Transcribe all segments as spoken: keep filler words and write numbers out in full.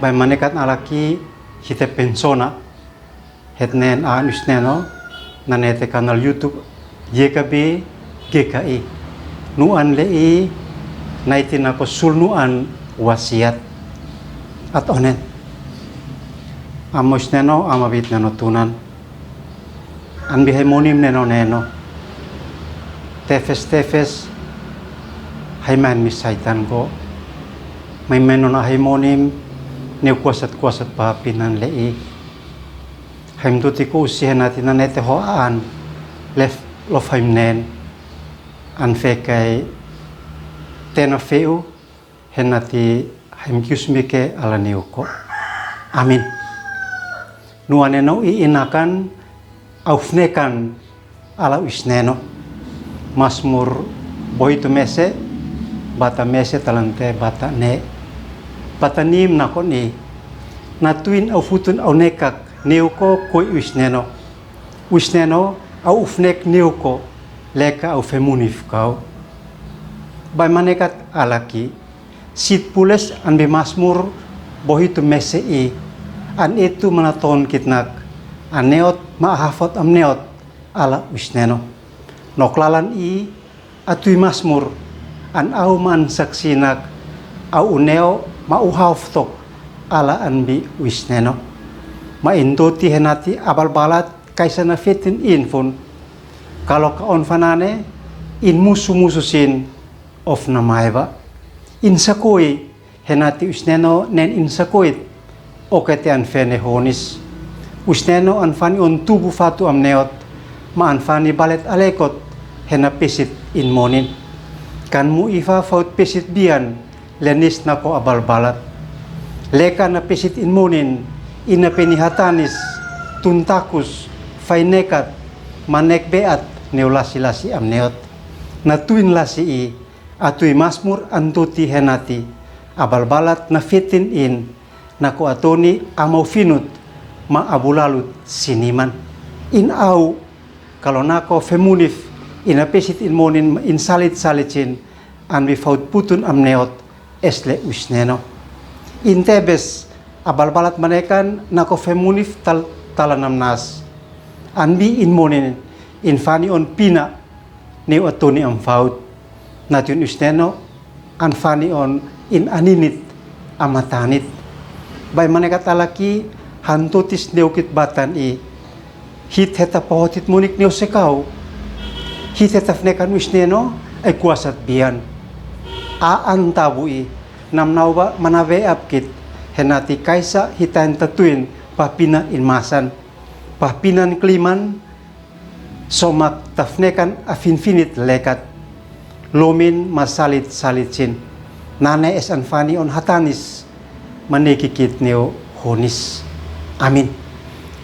Bai manekat ala ki hite pensona, het nen an usneno, nane te kanal YouTube, G K B, G K I. Nu an le i, naiti nako sul nu an wasiat. At onen. Ama usneno, ama bitneno tunan. An bi hai monim neno neno. Tefes tefes hai man mi saitan ko. Mai meno na hai monim ne kuasat kuasat pa pinan le i. Hai mtuti ko usi henati na nete ho an lef lo fai mnen. An fe kai tena feu. Henati hai mkius mi ke ala neu ko. Amin. Nu aneno i inakan au fnekan ala usneno. Masmur bohitu mese, bata mese talante bata ne. Bata nim nako ni. Natuin au futun au nekak neu ko koi usneno. Usneno au ufnek neu ko leka au femunif kau. Bai manekat ala ki. Sit pules an bi masmur bohitu mese i, an etu mana ton kitnak, an neot ma ahafot am neot ala usneno. Nok lalan i, atui masmur, an au man saksinak, au uneo ma uhau ftok ala an bi usneno. Ma in doti henati abalbalat kaisa na fetin infun. Kalo ka on fanane, in musu musu sin, of na maiba. In sakoi, henati usneno nen in sakoit, okete an fene honis. Usneno an fani on tubu fatu am neot, ma an fani balet alekot, hena pesit in monin. Kan mu ifa faut pesit bian, lenis nako abalbalat. Leka na pesit in monin, ina peni hatanis, tun takus, fai nekat, manek beat, neu lasi lasi am neot. Natuin lasi i, atui masmur an doti henati, abalbalat na fetin in, nako atoni amau finut, ma abulalut siniman. In au, kalo nako femunif, ina pesit in monin ma in salit salit sin, an bi faut putun am neot, esle usneno. In tebes, abalbalat manekan, nako femunif tal talanam nas. An bi in monin, in fani on pina, neu atoni am faut. Natun usneno, an fani on in aninit, amatanit. Bai manekat ala ki, han totis neu kit batan i. Hit heta pohotit munik neu sekau. Hit heta fnekan usneno, ai kuasat bian. A an tabu i, nam nauba manabe apkit, henati kaisa hitan tatuin, pa pina in masan. Pa pinan kliman, somak tafnekan afinfinit lekat. Lomin masalit salit sin. Nane es anfani on hatanis. Mane kikit neo honis. Amin.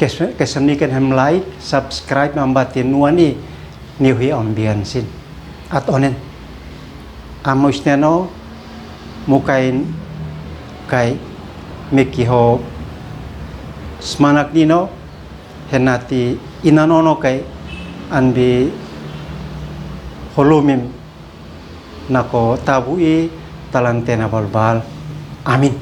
Kes-, kesemniken hem like, subscribe, mambati nuani neo hi ambian sin. At onen. Amos neno mukain kai meki ho smanak nino. Henati inanono kai anbi holumim nako tabu i talante na balbal. Amin.